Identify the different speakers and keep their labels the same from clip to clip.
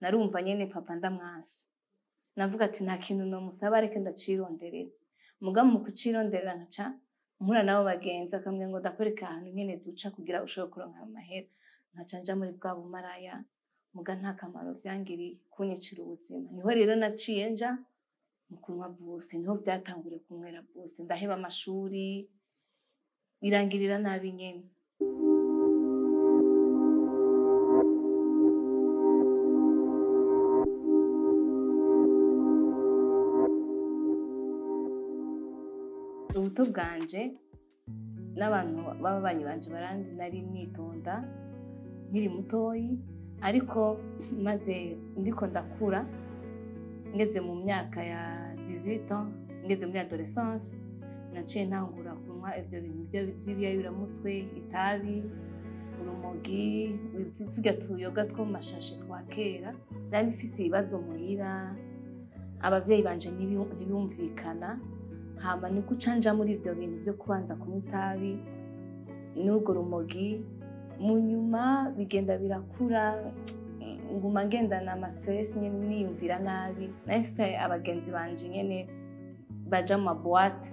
Speaker 1: Narumva nyene papa ndamwasi, navuga ati nta kintu nomusaba, reka ndacironderera. Muga mu kucironderera nkaca mpura nabo bagenzi, akambwira ngo ndakwereka ahantu nyene duca kugira ushobore kuronka ayo mahera, nkaca nja muri bwa bumaraya. Muga nta kamaro vyangiriye, kunyicira ubuzima. Niho rero naciye nja mu kunywa boost, niho vyatanguriye kunywera boost, ndaheba amashuri, birangirira nabi nyene. Ubuto bwanje n'abantu b'ababanyi banje baranzi, nari nitonda nkiri mutoyi, ariko maze ndiko ndakura, ngeze mu myaka ya 18 ans, ngeze muri adolescence, naciye ntangura kunywa ivyo bintu vy'ibiyayuramutwe, itabi, urumogi, turya tuyoga two mu mashashe twa kera. Nari mfise ibibazo muhira, abavyeyi banje ntibumvikana, hama ni guca nja muri ivyo bintu vyo kubanza kunywa itabi n'urwo rumogi. Mu nyuma bigenda birakura, nguma ngendana ama stress nyene, niyumvira nabi. Nari mfise abagenzi banje nyene baja mu ma boîte,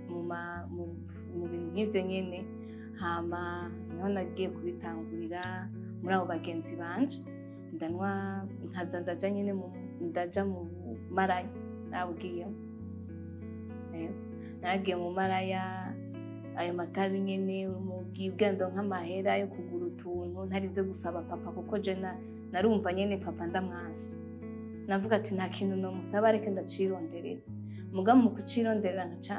Speaker 1: mu bintu nk'ivyo nyene, hama niho nagiye kubitangurira muri abo bagenzi banje, ndanywa, nkaza ndaja nyene ndaja mu maraya. Nabwiyemo naragiye mu maraya, ayo matabi nyene, urumogi, ugenda nk'amahera yo kugura utuntu ntarinze gusaba papa, kuko je narumva nyene papa ndamwasi, navuga ati nta kintu nomusaba, reka ndacironderera. Muga mu kucironderera nkaca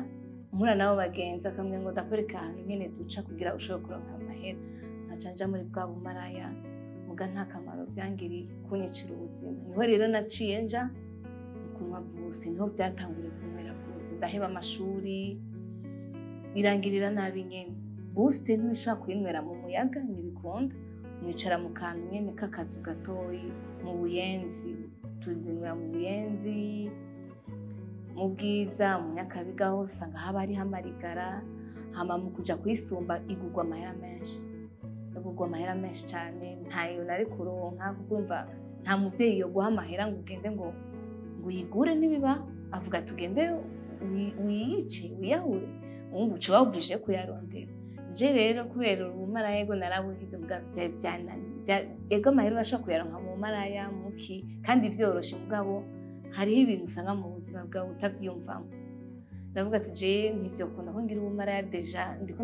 Speaker 1: mpura nabo bagenzi, akambwira ngo ndakwereka ahantu nyene duca kugira ushobore kuronka amahera, nkaca nja muri bwa bumaraya. Muga nta kamaro vyangiriye, kunyicira ubuzima. Niho rero naciye nja mu kunywa boost, niho vyatanguriye kunywera boost, ndaheba amashuri, birangirira nabi nyene. Boost ntibishobora kuyinywera mu muyaga, ntibikunda, mwicara mu kantu nyene k'akazu gatoyi mu Buyenzi, tuzinywera mu Buyenzi, mu Bwiza, mu Nyakabiga, hose usanga haba hariho amarigara. Hama mu kuja kuyisumba igurwa amahera menshi, igurwa amahera menshi cane, ntayo nari kuronka, kuko urumva nta muvyeyi yoguha amahera ngo ugende ngo uyigure, ntibiba. Avuga ati ugende wiyice, wiyahure, wumva uca uba kuyarondera. Je rero kubera ubumaraya, ego narabugize, muga vyari vyananiye. Ego amahera urashobora kuyaronka mu maraya muki kandi vyoroshe, mugabo hariho ibintu usanga mu buzima bwawe utavyiyumvamo. Ndavuga ati je ntivyokunda ko ngira ubumaraya, déjà ndiko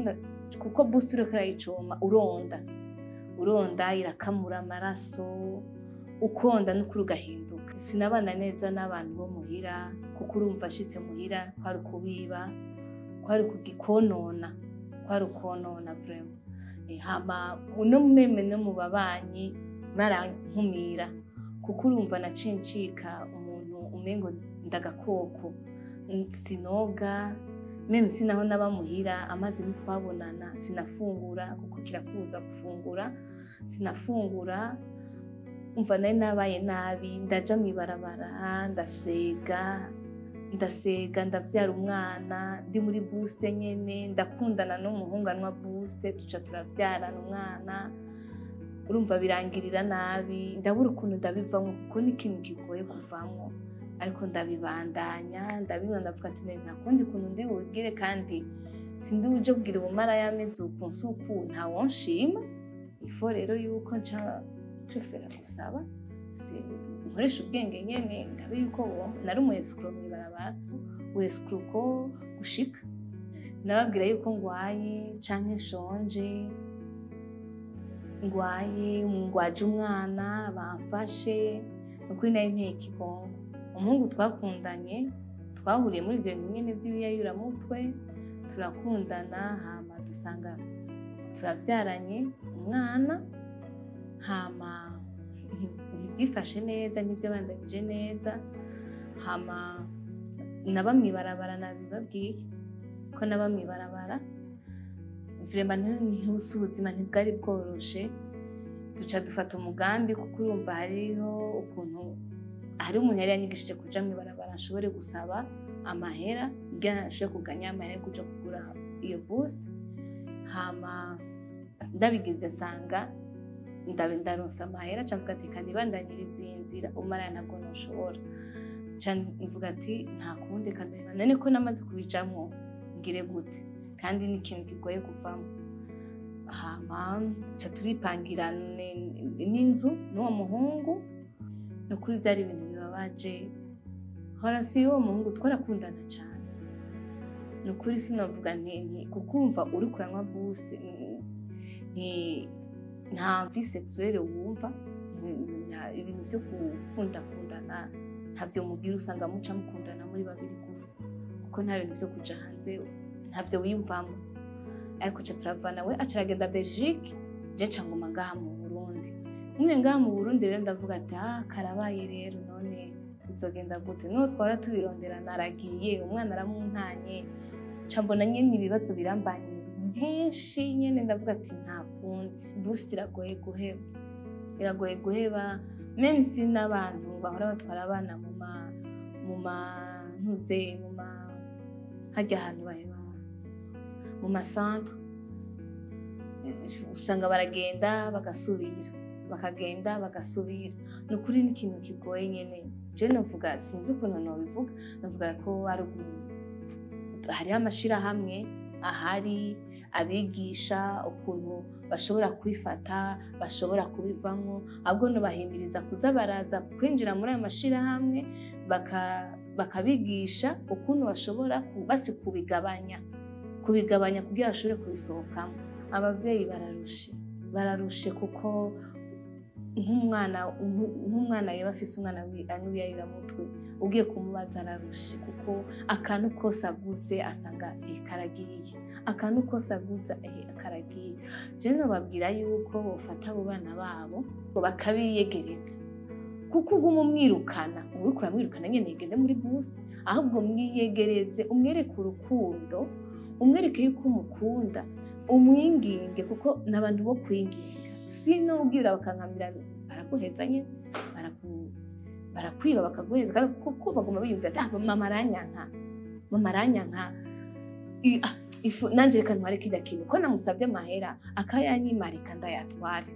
Speaker 1: kuko boost uriko urayicoma uronda, uronda, irakamura amaraso, ukonda n'ukuri ugahinduka. Sinabana neza n'abantu bo muhira, kuko urumva ashitse muhira kwari ukubiba, kwari kugikonona, kwari ukonona vraiment. Hama no même no mu babanyi barankumira, kuko urumva naciye ncika umuntu umengo ndagakoko, sinoga, même sinaho naba muhira, amazi ntitwabonana, sinafungura kuko kirakubuza gufungura, sinafungura. Umva nari nabaye nabi, ndaja mw'ibarabara, ndasega, ndasega, ndavyara umwana ndi muri boost nyene, ndakundana n'umuhungu anywa boost, tuca turavyarana umwana. Urumva birangirira nabi, ndabura ukuntu ndabivamwo, kuko ni ikintu kigoye kuvamwo, ariko ndabibandanya, ndabinywa, ndavuga ati nta kundi kuntu ndi bubigire, kandi sindi buje kugira ubumaraya ameze uku nsuku, ntawonshima. Ifo rero yuko nca préféra gusaba, nkoresha ubwenge nyene, ndabe yuko nari umu escroc mw'ibarabara, u escroc ko gushika nababwira yuko ngwaye canke nshonje, ngwaye, ngwaje umwana, bamfashe. Nukuri nari nteye ikigongo. Umuhungu twakundanye, twahuriye muri ivyo bintu nyene vy'ibiyayuramutwe, turakundana, hama dusanga turavyaranye umwana, hama ntivyifashe neza, ntivyabandanije neza. Hama naba mw'ibarabara, nabibabwiye ko naba mw'ibarabara, vraiment ntihusi, ubuzima ntibwari bworoshe. Duca dufata umugambi, kuko urumva hariho ukuntu hari umuntu yari yanyigishije kuja mw'ibarabara nshobore gusaba amahera kugira nshobore kuganya amahera yo kuja kugura iyo boost. Hama ndabigize nsanga Ndaronsa amahera, ca mvuga ati kandi bandanyiriza iyi nzira umaraya, ntabwo noshobora. Ca mvuga ati nta kundi, kandi none ko namaze kubijamwo, ngire gute? Kandi ni ikintu kigoye kuvamo. Hama ca turipangira n'inzu n'uwo muhungu. Ni ukuri byari ibintu bibabaje. Relation y'uwo muhungu, twarakundana cyane, ni ukuri sinavuga nti kukumva uri kuranywa boost, nta vie sexuelle wumva, ibintu byo gukundakundana ntavyo mubwira. Usanga muca mukundana muri babiri gusa, kuko nta bintu byo kuja hanze, ntavyo wiyumvamo. Ariko ca turavana, we aca aragenda Belgique, je ca nguma ngaha mu Burundi. Ngumye ngaha mu Burundi rero, ndavuga ati ah, karabaye rero, none bizogenda gute? Nuwo twara tubirondera naragiye, umwana aramuntanye. Ca mbona nyene ibibazo birambanye vyinshi nyene. Ndavuga ati nta kundi, boost iragoye guheba, iragoye guheba, même si n'abantu bahora batwara abana mu ma ntuze, mu ma harya ahantu baheba, mu ma centre, usanga baragenda bagasubira, bakagenda bagasubira. Ni ukuri ni ikintu kigoye nyene. Je novuga, sinzi ukuntu nobivuga, novuga ko ari hariho amashirahamwe ahari abigisha ukuntu bashobora kwifata, bashobora kubivamwo. Ahubwo nobahimiriza kuza baraza kwinjira muri ayo mashirahamwe, bakabigisha ukuntu bashobora basi kubigabanya kugira bashobore kubisohokamo. Abavyeyi bararushe, bararushe, kuko nk'umwana yaba afise umwana anywa ibiyayuramutwe, ugiye kumubaza ararushe, kuko akantu kose aguze asanga karagiye, akantu kose aguze karagiye. Je nobabwira yuko bofata abo bana babo ngo bakabiyegereza, kuko uguma umwirukana, uba uriko uramwirukana nyene yigende muri boost. Ahubwo mwiyegereze, umwereke urukundo, umwereke yuko umukunda, umwinginge, kuko n'abantu bo kwinginga. Sino ubwira bakankamira, baraguheza nyene, barakwiba bakaguheza, kandi kuko baguma biyumvira ati ah, mama aranyanka, mama aranyanka, ah, ifu nanje reka ntware kirya kintu, ko namusavye amahera akayanyima, reka ndayatware.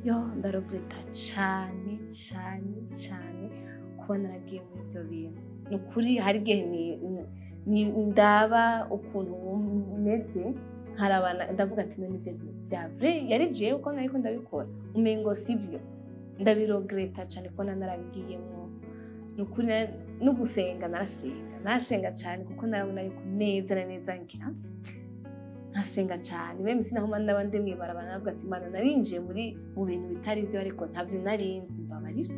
Speaker 1: Yo, ndaregretta cane cane cane kuba naragiye muri ivyo bintu. Ni ukuri hari igihe ndaba ukuntu meze, nkarabana, ndavuga ati none ivyo vya vrai yari jewe ko nariko ndabikora? Umengo sivyo. Ndabiregretta cane kubona narabigiyemwo. Ni ukuri no gusenga narasenga, narasenga cane, kuko narabona yuko neza na neza ngira nkasenga cane. Même sinahoma ndaba ndi mw'ibarabara, navuga ati Mana, narinjiye muri mu bintu bitari vyo, ariko ntavyo narinzi, mbabarira.